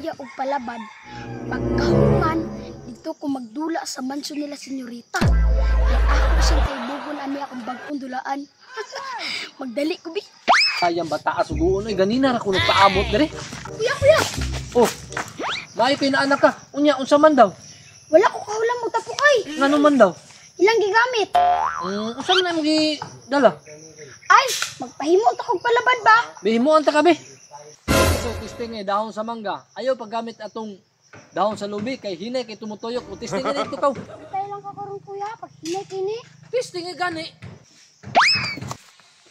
kuya og palabad. Pagkahuman, dito ko magdula sa mansyon nila senyorita. Kay ako siyang kaibugon ani akong bag-ong dulaan. Magdali ko bi. Sayang bata suguon oy, ganina ra ko nagpaabot diri. Kuya, kuya. Oh. Maayo kay na anak ka. Unya unsa man daw? Wala ko kahulam mo tapok ay. Ngano man daw? Ilang gigamit? Unsa man imong gidala? Ay, magpahimo ta kog palabad ba? Bihimuan ta ka be. So testing eh dahon sa mangga. Ayaw paggamit atong dahon sa lubi kay hinay kay tumutuyok. O testing ni ito kaw. Tayo lang ka karon kuya, pag hinay kini. Testing eh gani.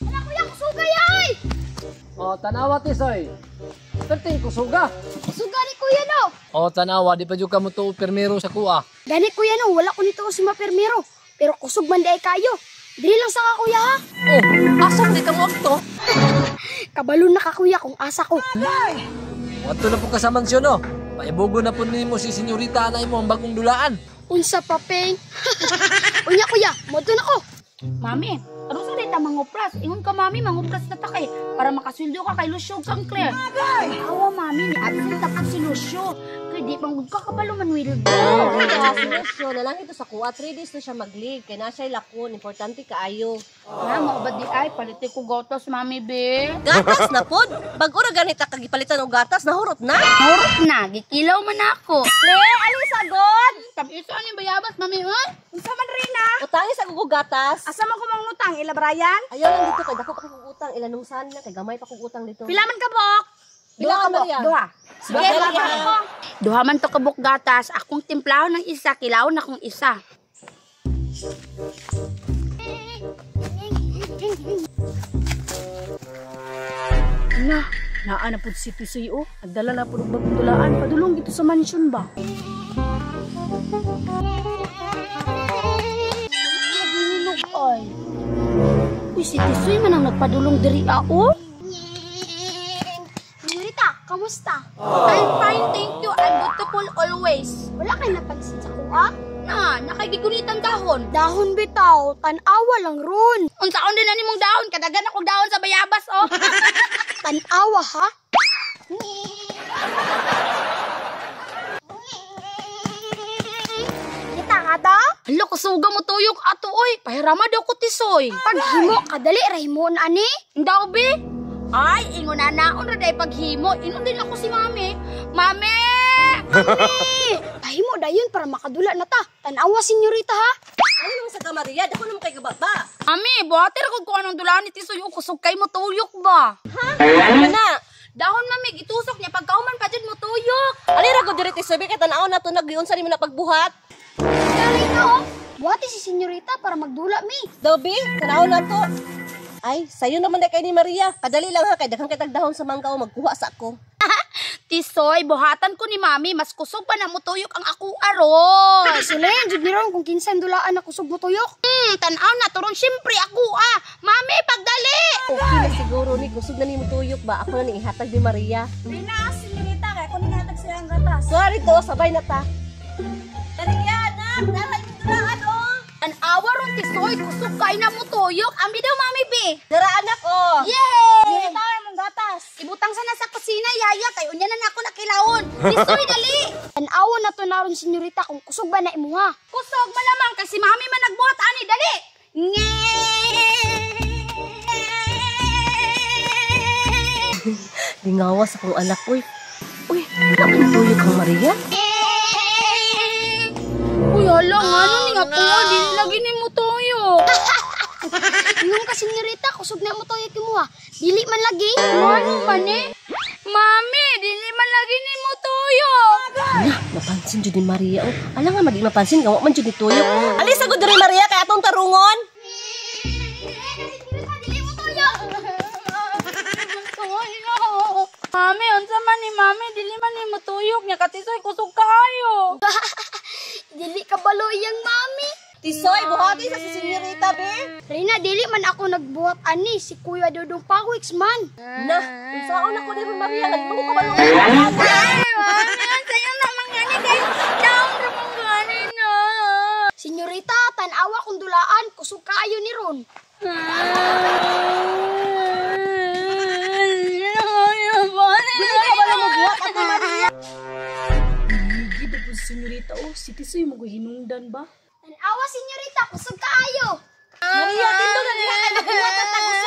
Ala kuya, kusuga ay. O tanawa tisoy. Perting kusuga. Kusuga ni kuya no. O tanawa di pa jud ka mo tuo permiro sa kuha. Gani kuya no, wala ko nito si mapirmiro. Pero kusog man di ay kayo. Dili lang sa ka kuya ha. Oh, asa man di ka mo agto? Kabalo na ka kuya kung asa ko. Wadto na po ka sa mansyon no. Paibugo na po nimo si senyorita na imo ang bagong dulaan. Unsa pa peng? Unya kuya, moadto na ko. Mami, aron sa dita mangupras? Ingon ka mami, mangupras na ta kay para makasuldo ka kay Lucio ug kang Claire. Awa mami, ni absent ta pud si Lucio. Kay di man gud ka kabalo manwildo. Si Lucio na lang ito sa kuha, 3 days na siya mag-leave kay na siya lakon, importante kaayo. Na mao ba di ay paliti ko gatas mami be. Gatas na pod. Bag-o ra ganit ka gipalitan og gatas, nahurot na. Nahurot na, gikilaw man ako. Le, ali sagod. Tabi-isa ni bayabas mami oy. Unsa man Rina? Utangi sa gugo gatas. Asa man ko mangutang ila Brian? Ayaw lang dito kay dako pa kog utang, ila nungsan na kay gamay pa kog utang dito. Pila man ka bok? Pila ka Maria? Duha. Sige, Duha. duha. Duha man to kabuk gatas. Akong timplahon ng isa, kilawon akong isa. Na, naa na pud si Tisoy oh. Nagdala na pud og bagong dulaan. Padulong dito sa mansion ba? Nagiinog ay. Uy, si Tisoy man ang nagpadulong diri ah, oh. Senyorita, kamusta? I'm fine, thank you. I'm beautiful always. Wala kay napansin sa kuha? Na, nakagigunitan dahon. Dahon bitaw, tan-awa lang ron. Unsaon din na nimong dahon? Kadagan akong dahon sa bayabas, oh. Tan-awa ha? Kita ka to? Hala, kusuga mo tuyok ato, oy. Pahirama daw ko Tisoy. Paghimo, kadali ra himuon ani. Daw, be? Ay, ingon na naon ra day paghimo. Ingon din ako si mami. Mami! Mami! Pahimo dayon para makadula na ta. Tan-awa senyorita ha. Ano naman sa ka Maria? Dako naman kay kababa. Mami, buhati ra kog kuan ang dulaan ni Tisoy. O, kusog kay mo tuyok ba? Ha? Ano na? Dahon mami, gitusok niya pagkauman pa jud mo tuyok. Ali ra gud diri Tisoy kay tan-aw na to nagyunsa nimo na pagbuhat. Dali na oh. Buhati si senyorita para magdula mi. Daw bi, tan-aw na to. Ay, sayo naman na kay ni Maria. Kadali lang ha kay daghang kay tagdahon sa mangga o magkuha sa ako. Tisoy, buhatan ko ni mami, mas kusog pa na mutuyok ang ako aron. Sulayan jud ni ron kung kinsa dulaan na kusog mutuyok. Tan-aw na turon syempre ako ah. Mami, pagdali. Okay na siguro ni kusog na ni mutuyok ba? Ako na ning ihatag ni Maria. Rina, senyorita, kay ako nanghatag siya ang gatas. Sorry to, sabay na ta. Maria, anak, dara imong dulaan oh. Tan-awa ron Tisoy, kusog kay na mutuyok. Ambi daw mami be. Dara anak oh. Yay! Senyorita, imong gatas. Ibutang sana sa kusina, yaya, kay unya na nako nakilawon. Tisoy, dali. Tan-awa na to naron senyorita kung kusog ba na imuha. Kusog malamang kasi mami man nagbuhat ani, dali. Nge! Lingawas akong anak uy. Uy, wala man tuyok kang Maria. Uy, hala, ngano ni nga kuha, dili lagi ni mo tuyok. Ingon ka senyorita, kusog na mo tuyok imuha. Dili man lagi. Ngano man eh? Mami, dili man lagi ni mo tuyok. Na, napansin jud ni Maria oh. Ala nga madi mapansin nga wa man jud ni tuyok. Alis ako diri Maria kay atong tarungon. Senyorita, dili mo tuyok. Mami, unsa man ni mami, dili man ni mo tuyok nya katisoy kusog kaayo. Dili ka balo iyang mami. Tisoy, buhati sa si senyorita be. Rina, dili man ako nagbuhat ani si Kuya Dodong Pawix man. Na, unsaon ako ni Maria nga di man ko kabalo. Ay, mami, unsa yung naman gani kay down ra man gani na. Senyorita, tan-awa kung dulaan, kusog kaayo ni ron. Dili Dili ka balo magbuhat ato Maria. Senyorita oh, si Tisoy mo hinungdan ba? Tanawa, senyorita, kusog kaayo. Maria, dito na diha kay magbuhat ta tag.